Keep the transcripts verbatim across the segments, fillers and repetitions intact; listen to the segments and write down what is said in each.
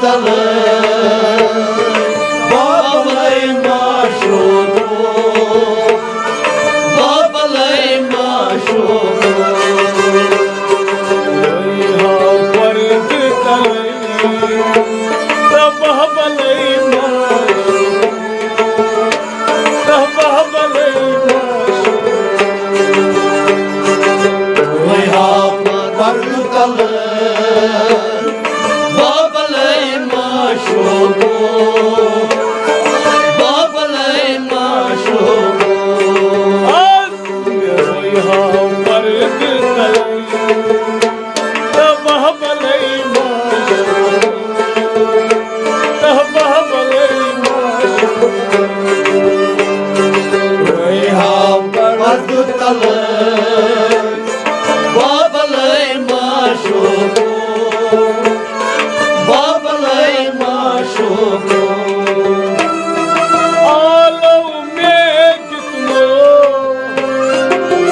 تلہٕ، بابلے معشوقو، بابلے معشوقو۔ یے ہاو پردٕ تلے، تہٕ بابلے معشوقو، تہٕ بابلے معشوقو۔ یے ہاو پردٕ تلہٕ، بابلے معشوقو، بابلے معشوقو۔ آز یے ہاو پردٕ تلہٕ، تہٕ بابلے معشوقو، تہٕ بابلے معشوقو۔ یے ہاو پردٕ تلہٕ، بابلے معشوقو، بابلے معشوقو۔ آلو مےٚ دیُتمو،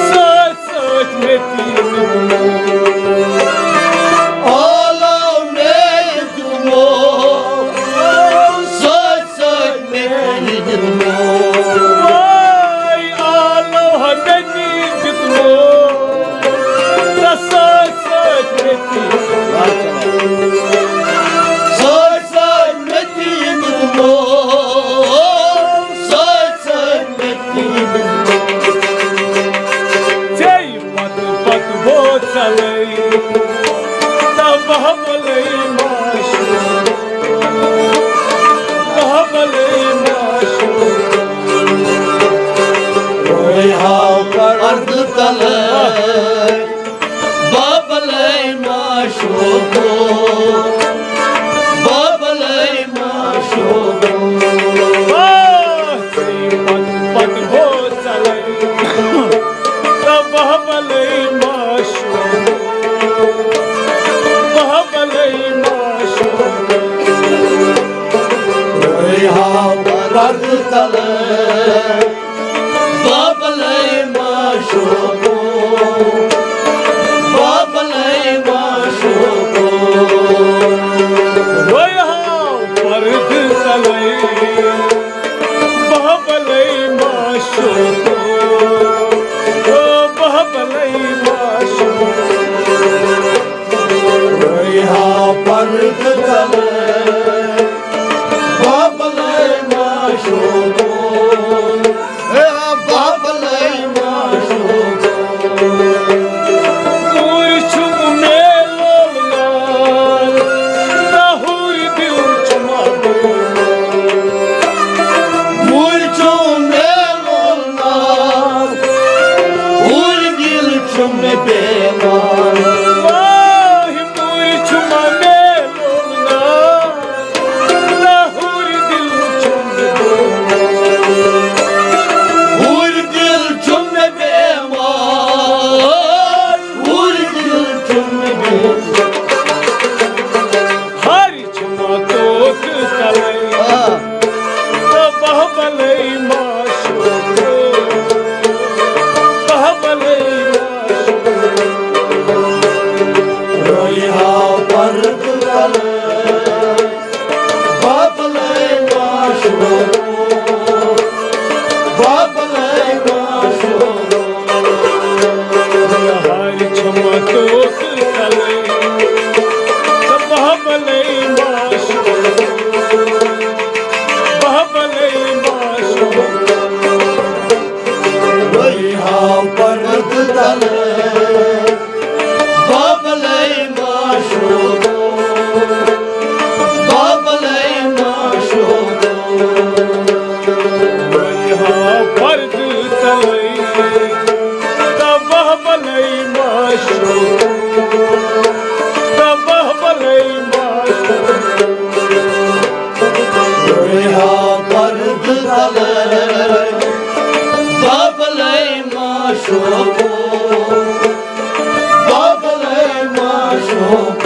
سۭتۍ سۭتۍ مےٚ تہِ دیُتمو۔ آلو مےٚ دیُتمو، سۭتۍ سۭتۍ مےٚ تہِ دیُتمو۔ واے آلو ہا مےٚ تہِ دیُتمو، تہٕ سۭتۍ سۭتۍ مےٚ تہِ دیُتمو۔ سۭتۍ سۭتۍ مےٚ تہِ دیُتمو، سۭتۍ سۭتۍ مےٚ تہِ دیُتمو۔ ژےٚ پتہٕ پتہٕ بوتلے، تہٕ بابلے معشوق، بابلے معشوق۔ یے ہاو پردٕ تلہٕ، بابلے معشوقو، بابلے معشوقو۔ واہ، ژےٚ پتہٕ پتہٕ بوتلے، تہٕ بابلے معشوق، بابلے معشوق۔ یے ہاو پردٕ تلہٕ، بابلے معشوقو، بابلے معشوقو۔ یے ہاو پردٕ تلے، بابلے معشوقو، او بابلے معشوقو۔ یے ہاو پردٕ تلے، بابلے معشوقو، اے بابلے معشوقو۔ ہُرۍ چھُم مےٚ لولہٕ نار، تہٕ ہُرۍ دِل چھُم اَتھ۔ ہُرۍ چھُم مےٚ لولہٕ نار، ہُرۍ دِل چھُم بیمار۔ واہ، ہُرۍ چھُم مےٚ لولہٕ نار، تہٕ ہُرۍ دِل چھُم بیمار۔ ہُرۍ دِل چھُم بیمار، ہُرۍ دِل چھُم بیمار۔ ہر چھُم توتہٕ کلے۔ آ۔ تہٕ بہبلے معشوق، بہبلے معشوق۔ رویہ پردٕ تلے، بہبلے معشوق، بہبلے معشوق۔ ہر چھُم توتہٕ کلے، تہٕ بہبلے معشوق، بہبلے معشوق۔ رویہ پردٕ تلے، بہبلے معشوق، بہبلے معشوق۔ رویہ پردٕ تلے، تہٕ بہبلے معشوق، تہٕ بہبلے معشوق۔ رویہ پردٕ تلے، بہبلے معشوق، بہبلے معشوق۔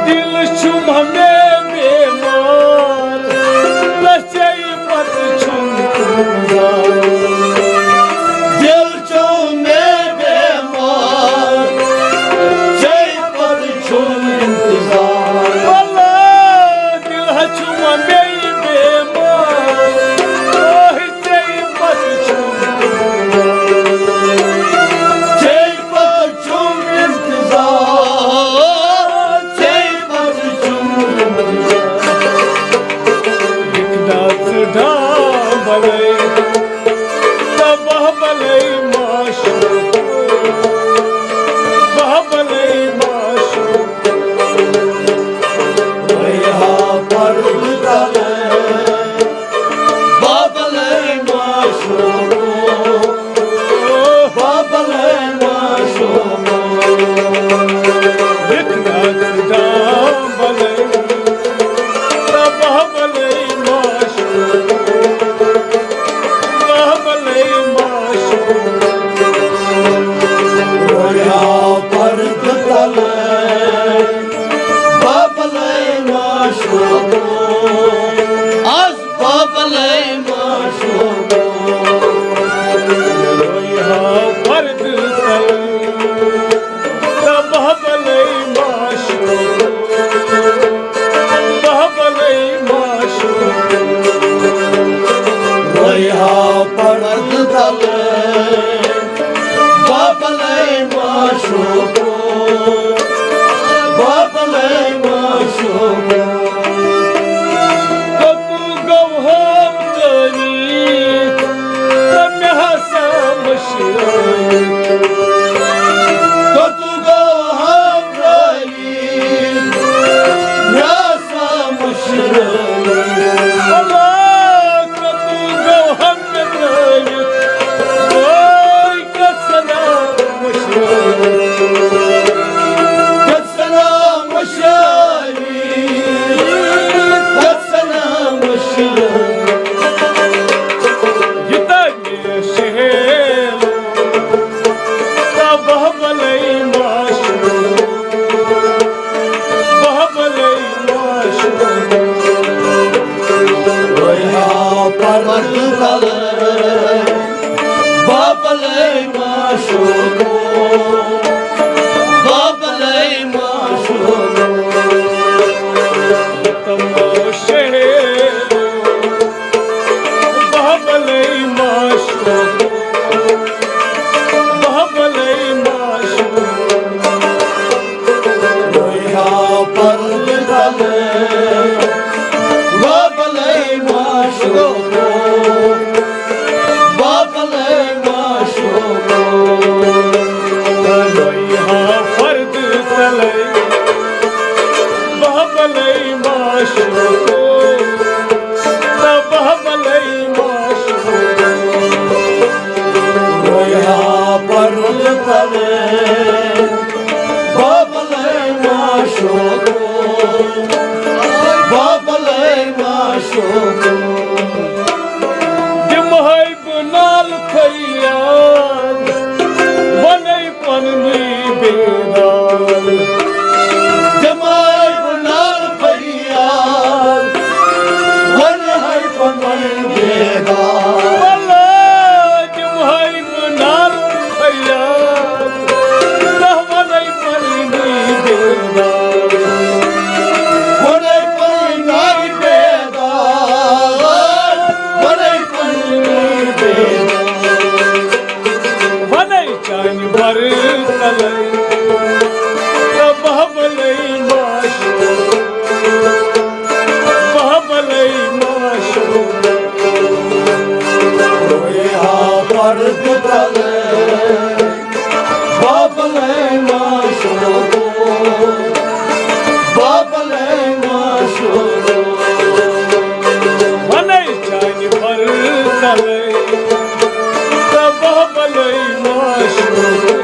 دِل چھُم مےٚ بیمار، نہ ژےٚ پتہٕ چھُم انتظار۔ دِل چھُم مےٚ بیمار، ژےٚ پتہٕ چھُم انتظار۔ از بابلے معشوقو، رویہ پردٕ تل، تہٕ بابلے معشوقو، بابلے معشوقو، رویہ پردٕ تل، بابلے معشوقو، بابلے معشوقو۔ کوٚت گوٚو ہمدردی تہٕ مےٚ ہسا مٔشرٲوِتھ؟ کوٚت گوٚو ہمدردی مےٚ ہسا مٔشرٲوِتھ؟ اللہ، کوٚت گوٚو ہمدردی؟ وٲے، کَتھ سَنا مٔشرٲوِتھ؟ کَتھ سَنا مٔشرٲوِتھ؟ کَتھ سَنا مٔشرٲوِتھ؟ یہِ تَمہِ شہر تہٕ بہبلے معشوق، بہبلے معشوق۔ رویہ پردٕ تل، بابلے معشوقو، بابلے معشوقو۔ تمو شہر بہبلے معشوقو، بہبلے معشوقو۔ رویہ پردٕ تل، بابلے معشوقو، بابلے معشوقو۔ رویہ پردٕ تل، بابلے معشوقو، تہٕ بابلے معشوقو۔ رویہ پردٕ تل، بابلے معشوقو، بابلے معشوقو۔ دِمہٕ ہَے بہٕ نالہٕ فریاد، وَنَے پننُے بیداد۔ دِمہٕ ہَے بہٕ نالہٕ فریاد، وَنہٕ ہَے پننُے بیداد۔ وَلہٕ دِمہٕ ہَے بہٕ نالہٕ فریاد، نہ وَنَے پننُے بیداد۔ وَنَے پننُے بیداد، وَنَے پننُے بیداد۔ وَنَے چانہِ بَرٕ تَلَے، تہٕ بہبلے معشوق، بہبلے معشوق۔ رویہ پردٕ تَلَے، بابلے معشوقو، بابلے معشوقو۔ وَنَے چانہِ بَرٕ تَلَے، تہٕ بابلے معشوقو،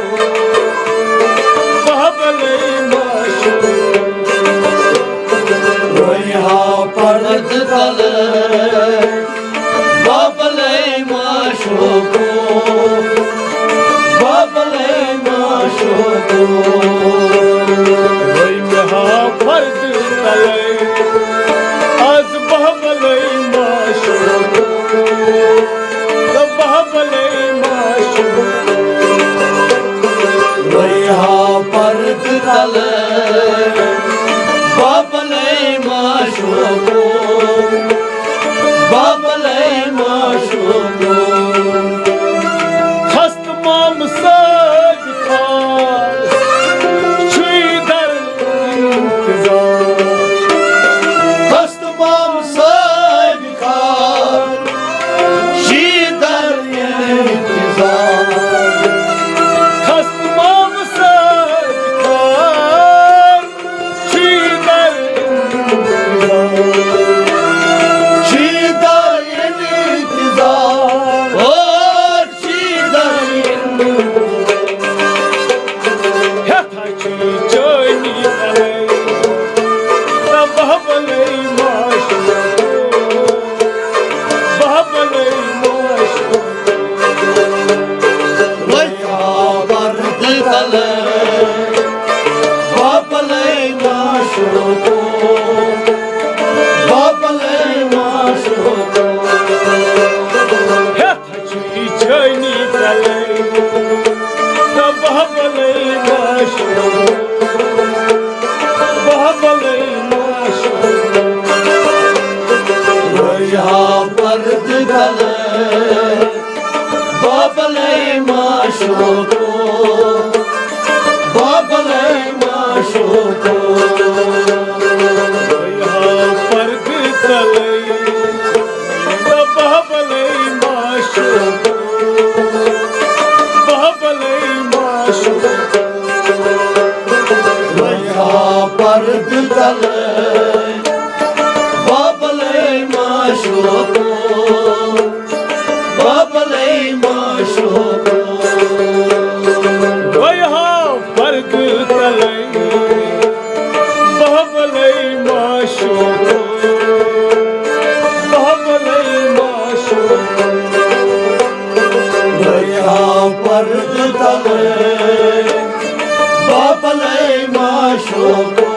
بابلے معشوقو۔ رویہ پردٕ تَلَے، بابلے معشوقو، بابلے معشوقو۔ رویہ پردٕ تَلَے، از بابلے معشوقو، بابلے معشوقو۔ رویہ پردٕ تَلَے، بابلے معشوقو، بابلے معشوقو۔ خستہٕ مامہٕ سۭتۍ خار چھُے در انتظار۔ خستہٕ مامہٕ سۭتۍ خار چھُے در انتظار۔ خستہٕ مامہٕ سۭتۍ خار چھُے در انتظار۔ یا پردٕ تلے بابلے معشوقو، بابلے معشوقو۔ یا پردٕ تلے بابلے معشوقو، بابلے معشوقو۔ یا پردٕ تلے بابلے معشوقو، بابلے معشوقو۔ ویہا پردٕ تلے بابلے معشوقو، بابلے معشوقو۔ ویہا پردٕ تلے بابلے معشوقو۔